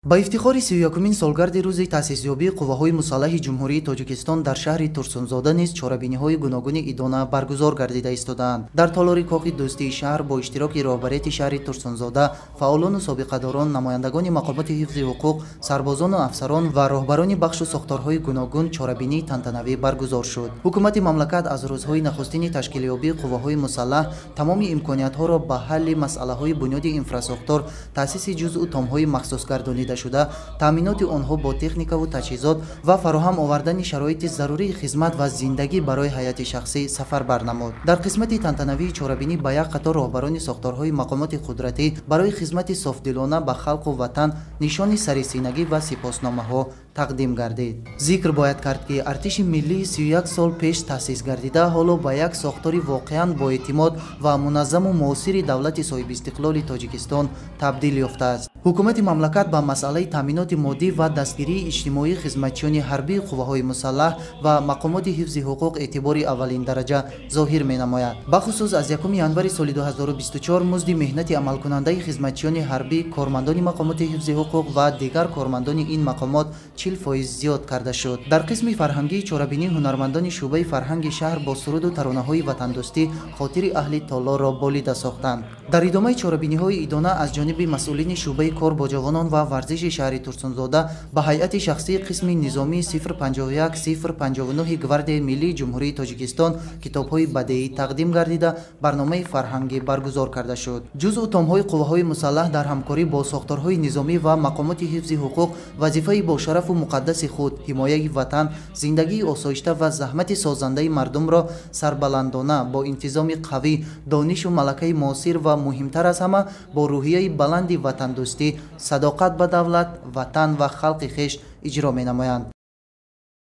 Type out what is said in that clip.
Ба ифтихори 31-умин солгарди рӯзи таъсисёбии қувваҳои мусаллаҳи Ҷумҳурии Тоҷикистон дар шаҳри Турсунзода низ чорабиниҳои гуногуни идона баргузор гардида истодаанд. Дар толори Кохи дӯстии шаҳр бо иштироки роҳбарияти шаҳри Турсунзода, фаъолону собиқадорон, намояндагони мақомоти ҳифзи ҳуқуқ, сарбозону афсарон ва роҳбарони бахшу сохторҳои гуногун чорабинии тантанавӣ баргузор шуд. Ҳукумати мамлакат аз рӯзҳои нахустини ташкилёбии қувваҳои мусаллаҳ тамоми имкониятҳоро ба ҳалли масъалаҳои бунёди инфрасохтор, таъсиси ҷузъу томҳои махсусгардонида шуда, таъминоти онҳо бо техникаву таҷҳизот ва фароҳам овардани шароити зарурии хизмат ва зиндагӣ барои ҳайати шахсӣ сафарбар намуд. Дар қисмати тантанавии чорабинӣ ба як қатор роҳбарони сохторҳои мақомоти қудратӣ барои хизмати софдилона ба халқу ватан нишони сарисинагӣ ва сипосномаҳо тақдим гардид. Зикр бояд кард, ки артиши миллии 31 сол пеш таъсис гардида ҳоло ба як сохтори воқеан боэътимод ва муназзаму муосири давлати соҳибистиқлоли Тоҷикистон табдил ёфтааст. Ҳукумати мамлакат ба масъалаи таъминоти моддӣ ва дастгирии иҷтимоии хизматчиёни ҳарбии қувваҳои мусаллаҳ ва мақомоти ҳифзи ҳуқуқ эътибори аввалиндараҷа зоҳир менамояд. Бахусус аз 1 январи соли 2024 музди меҳнати амалкунандаи хизматчиёни ҳарбӣ, кормандони мақомоти ҳифзи ҳуқуқ ва дигар кормандони ин мақомот 40% зиёд карда шуд. Дар қисми фарҳангии чорабинӣ ҳунармандони шӯъбаи фарҳанги шаҳр бо суруду таронаҳои ватандӯстӣ хотири аҳли толорро болида сохтанд. Дар идомаи чорабиниҳои идона аз ҷониби масъулини шӯъбаи кор бо ҷавонон ва варзиши шаҳри Турсунзода ба ҳайати шахсии қисми низомии 051 059 Гвардияи миллии Ҷумҳурии Тоҷикистон китобҳои бадеӣ тақдим гардида, барномаи фарҳангӣ баргузор карда шуд. Ҷузъу томҳои қувваҳои мусаллаҳ дар ҳамкорӣ бо сохторҳои низомӣ ва мақомоти ҳифзи ҳуқуқ вазифаи бошарафу муқаддаси худ, ҳимояи ватан, зиндагии осоишта ва заҳмати созандаи мардумро сарбаландона бо интизоми қавӣ, донишу малакаи муосир ва муҳимтар аз ҳама бо рӯҳияи баланди ватандӯстӣ, садоқат ба давлат, ватан ва халқи хеш иҷро менамоянд.